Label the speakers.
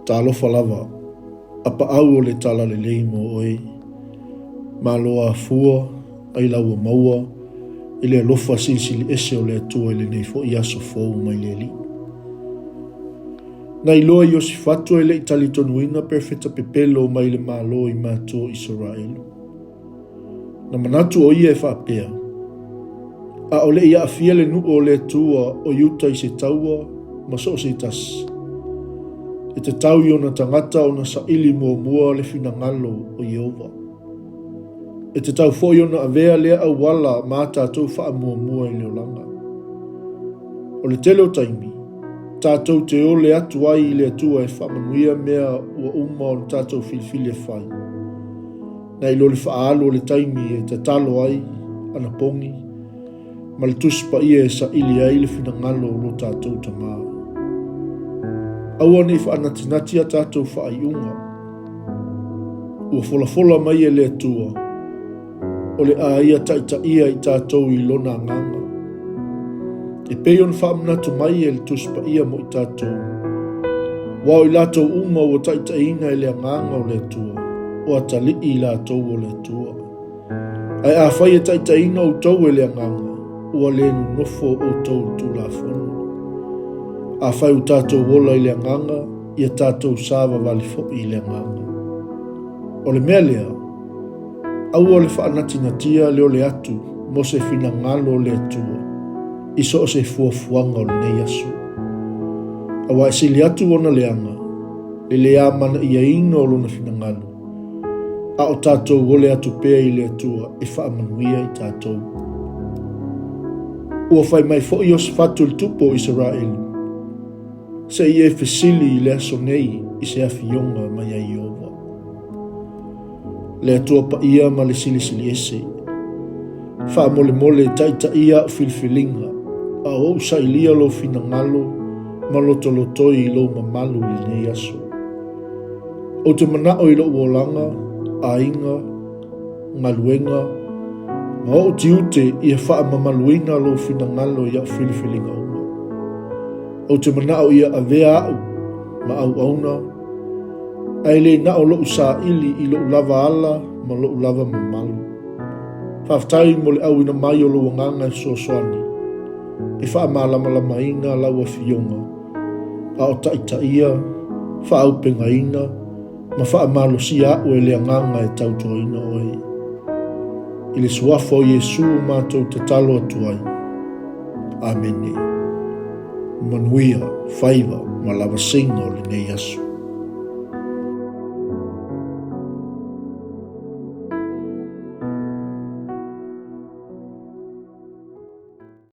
Speaker 1: Talofa lava, apaau o le talalelei mo oe. Malo afua, aila ua maua, i le alofa silisili ese o le Atua i lenei foi aso fou mai le Alii. Na iloa Iosifatu e le i talitonuina perofeta pepelo mai le Malo i matua o Isaraelu. Na manatu o ia e faapea, A o le i aafia le nuu o le Atua o Iuta i se taua ma so o se tasi, e tatau i ona tagata ona saili muamua le finagalo o Ieova. E tatau foi ona avea lea auala ma a tatou faamuamua i le olaga. O le tele o taimi, tatou te ole atu ai i le Atua e faamanuia mea ua uma ona tatou filifili e fai. Nai lo le faaalu o le taimi e tatalo ai anapogi ma le Tusi Paia e saili ai le finagalo o lo tatou Tama. Aua ne i faanatinati a tatou faaiuga. Ua folafola mai e le Atua, o le a ia taitaia i tatou i Lona Agaga. E pei ona faamanatu mai e le Tusi Paia mo i tatou, aua o i latou uma ua taitaiina e le Agaga o le Atua, o atalii i latou o le Atua. Ae afai e taitaiina outou e le Agaga, ua le nonofo outou i le Tulafono. Afai ua tatou ola i le Agaga, ia tatou savavali foi i le Agaga. O le mea lea, Aua le faanatinatia le ole atu mo se finagalo o le Atua i so o se fuafuaga o lenei aso. Aua e sili atu ona leaga le le amanaiaina o lona finagalo, a o tatou ole atu pea i le Atua e faamanuia i tatou. Ua fai mai foi Iosefatu i le tupu o Isaraelu, Se i e fesili i le aso nei i se afioga mai a Ieova. Le Atua Paia ma le Silisili Ese. Faamolemole taitaia a'u filifiliga, a o ou sailia lou finagalo ma lotolotoi i lou mamalu i lenei aso. Ou te manao i lo'u olaga, aiga, galuega, ma o'u tiute ia faamamaluina lou finagalo i a'u filifiliga uma. Ou te manao ia avea a'u ma auauna, Ae le na o lo'u saili i lo'u lava ala ma lo'u lava mamalu. Faafetai mo le auina mai o lou Agaga e fesoasoani e faamalamalamaina lau Afioga, a o taitaia, faaaupegaina ma faamalosia a'u e le Agaga e tautuaina oe. I le Suafa o Iesu matou tatalo atu ai. Amene. Manuia faiva ma lavasiga o lenei aso.